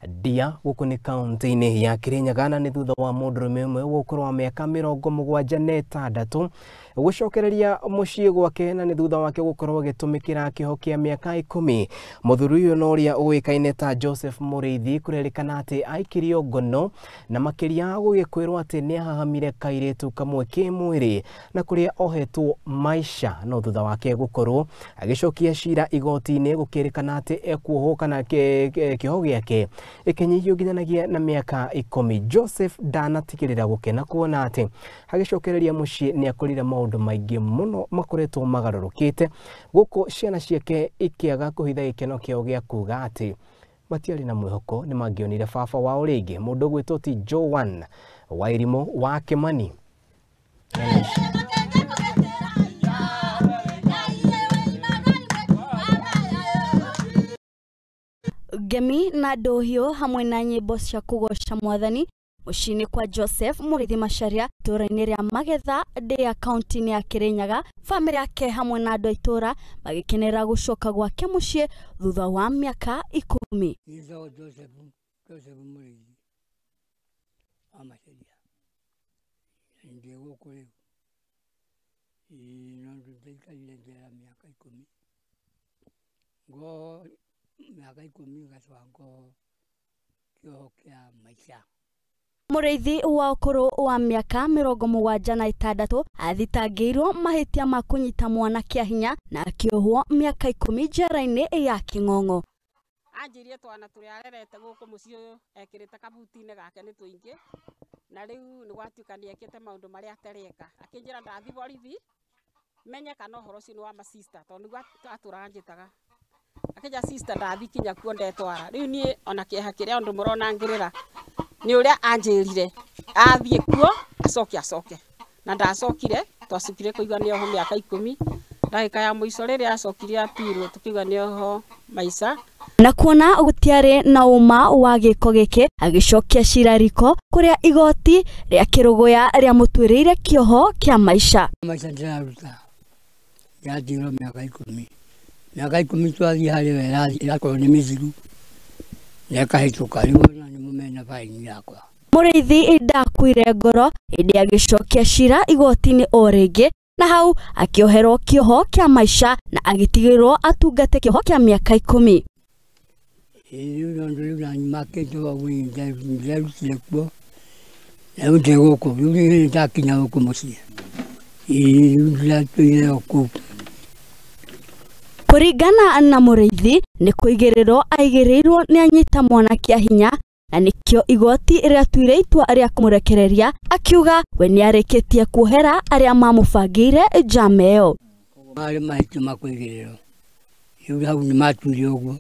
Ndia gũkũ nĩ kaunti-inĩ ya Kirinyaga na nĩ thutha wa mũndũrũme ũmwe wa ũkũrũ wa mĩaka 76 gũcokereria mũciĩ gwake na nĩ thutha wake gũkorwo agĩtũmĩkĩra kĩoho kĩa mĩaka 10. Mũthuri ũyũ na ũrĩa ũĩkaine ta Joseph Mũrĩithi kũrerĩkana atĩ aikirio ngono na makĩria gũgĩkwĩrwo atĩ nĩ ahahamire kairĩtu kamwe kĩmwĩrĩ na kũrĩa ohetwo maisha, no thutha wake gũkorwo agĩcokia cira igoti-inĩ gũkĩrĩkana atĩ ekuohwo kana kĩoho gĩake ĩkĩnyihio nginyanagia na mĩaka 10. Joseph ndanatigĩrĩra gũkena kuona atĩ agĩcokereria mũciĩ nĩ akorire maũndũ maingĩ mũno makoretwo magarũrũkĩte gũkũ ciana ciake ikĩaga kũhitha gĩkeno kĩao gĩa kuga atĩ matiarĩ na mwĩhoko nĩ mangĩonire baba wao rĩngĩ. Mũndũ ũgwĩtwo ti Joan Wairimũ wa Kĩmani. Ngemi na ndũhiũ hamwe na nyĩmbo cia kũgoca mwathani mũciĩ-inĩ kwa Joseph Mũrĩithi Macharia itũũra-inĩ rĩa Magetha Ndĩa kaunti-inĩ ya Kirinyaga, bamĩrĩ yake hamwe na andũ a itũũra magĩkenera gũcoka gwake mũciĩ thutha wa mĩaka 10. Nitho Joseph Mũrĩithi wa Macharia, ndĩ gũkũ rĩu no ndaikarire njera mĩaka 10 ngo mĩaka 10 ngacoka ngo kĩoho kĩa maica. Mũrĩithi wa ũkũrũ wa mĩaka 76 athitangĩirwo mahĩtia ma kũnyita mwana kĩa hinya na akĩohwo mĩaka 10 njera-inĩ ya Kĩng'ong'o. Anjirie twana tũrĩa arerete gũkũ mũciĩ ũyũ ekĩrĩte kabuti-inĩ gake nĩ tũingĩ, na rĩu nĩ gwatuĩka nĩ ekĩte maũndũ marĩa atareka. Akĩnjĩra ndathi borithi menye kana ũhoro ũcio nĩ wa masista tondũ nĩguo atũraga anjĩtaga. Akĩnjĩra sister ndathi kinya kuo ndetwara. Rĩu niĩ ona kĩeha kĩrĩa ũndũ mũrona ngĩrĩra nĩ ũrĩa anjĩrire athiĩ kuo acoke acoke, na ndacokire. Twacokire kũigua nĩ oho mĩaka 10, ndagĩka ya mũico rĩrĩa acokire apirwo tũkĩigua nĩ oho maica. Na kuona gũtiarĩ na ũma wa gĩko gĩkĩ agĩcokia cira riko kũrĩa igoti rĩa Kĩrũgũya rĩamũtuĩrĩire kĩoho kĩa maica. Maica ndĩraruta yatigirwo mĩaka 10, mĩaka 10 twathiĩ harĩ we ĩrakorwo nĩ mĩthiru na ĩkahĩtũka rĩu ona nĩ mũmena baini yakwa. Mũrĩithi ndakuire ngoro ĩndĩ agĩcokia cira igoti-inĩ o rĩngĩ na hau akĩoherwo kĩoho kĩa maica na agĩtigĩrwo atungate kĩoho kĩa mĩaka 10. Rĩu tondũ rĩu nanyumakĩte ũguo nderutire kuo rĩu ndĩ gũkũ rĩu nĩ ndakinya gũkũ mũciĩ, rĩu ndiratũire o kũu. Kũringana na Mũrĩithi nĩ kũigĩrĩrwo aigĩrĩirwo nĩ anyita mwana kĩa hinya na nĩkĩo igoti rĩatuire itua rĩa kũmũrekereria, akiuga we nĩarĩkĩtie kuohera arĩa mamũbangĩire njama ĩyo. Marĩ mahĩtia ma kũigĩrĩrwo rĩu hau nĩ matuire ũguo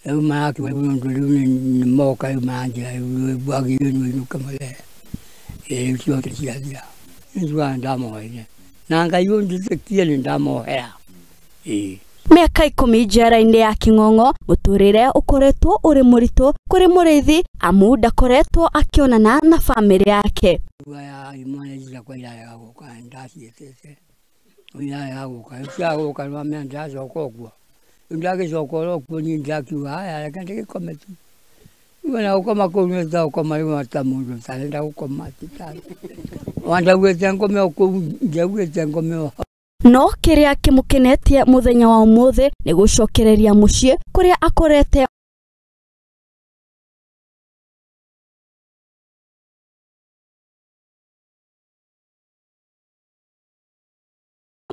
rĩu marakiuga tondũ rĩu nĩ moka rĩu maranjĩra rĩu wagĩrĩirwo nĩ ũinũke mũthee, rĩu ciothe ciathira. Nĩ ndamoheire na Ngai ũnjĩtĩkie nĩ ndamohera. Mĩaka 10 njera-inĩ ya Kĩng'ong'o mũtũrĩre ũkoretwo ũrĩ mũritũ kũrĩ Mũrĩithi amu ndakoretwo akĩonana na bamĩrĩ yake. Ya imwana ici ciakwa irarega gũka ndaciĩtĩte irarega gũka rĩu ciagũka nĩwamenya ndĩracoka ũguo rĩu ndagĩcoka oro kuo niĩ ndĩrakiuga haya reke ndĩgĩkome tu. Rĩu ona gũkoma kũu nĩ ta gũkoma rĩu ta mũndũ ũtarenda gũkoma wandaugĩte ngome o kũu ndiaugĩte ngome o. No kĩrĩa kĩmũkenetie mũthenya wa ũmũthĩ nĩ gũcokereria mũciĩ kũrĩa akorete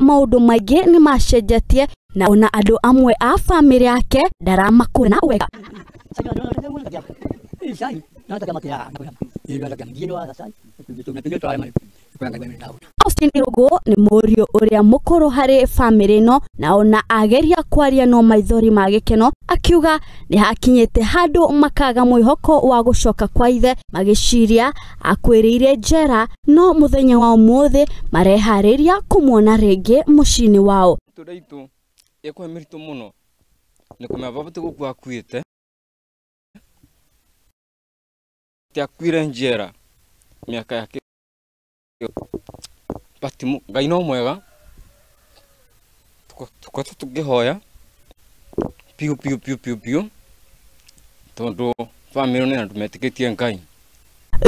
maũndũ maingĩ nĩ macenjetie na ona andũ amwe a bamĩrĩ yake ndaramakũrana wega. Austin Irũngũ nĩ mũriũ ũrĩa mũkũrũ harĩ bamĩrĩ ĩno na ona ageria kwaria no maithori ma gĩkeno akiuga nĩ hakinyĩte handũ makaga mwĩhoko wa gũcoka kwa ithe magĩciria akwĩrĩire njera, no mũthenya wa ũmũthĩ mareharĩria kũmuona rĩngĩ mũciĩ-inĩ wao. Itũũra itũ ĩkwa mĩritũ mũno nĩ kũmenya baba ti gũkua akuĩte, ti akuire njera mĩaka yake but Ngai no mwega tũkoretwo tũkĩhoya piũ piũ piũ piũ piũ Tondu family nĩ andũ metĩkĩtie Ngai.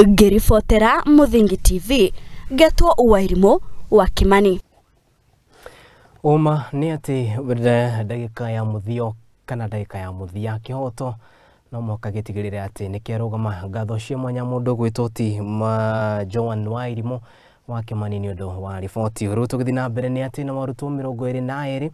Ngĩribotera Muthingi TV, ngetwo Wairimũ wa Kimani. Ũma nĩ atĩ ndagĩka ya mũthio kana ndagĩka ya mũthia kĩhoto no mũhaka gĩtigĩrĩre atĩ nĩ kĩarũgama. Ngatho cia mwanya mũndũ gwĩtwo ti Joan Wairimũ wa Kimani nĩ ũndũ wa riboti. Rĩu tũgĩthiĩ na mbere nĩ atĩ na arutwo 22.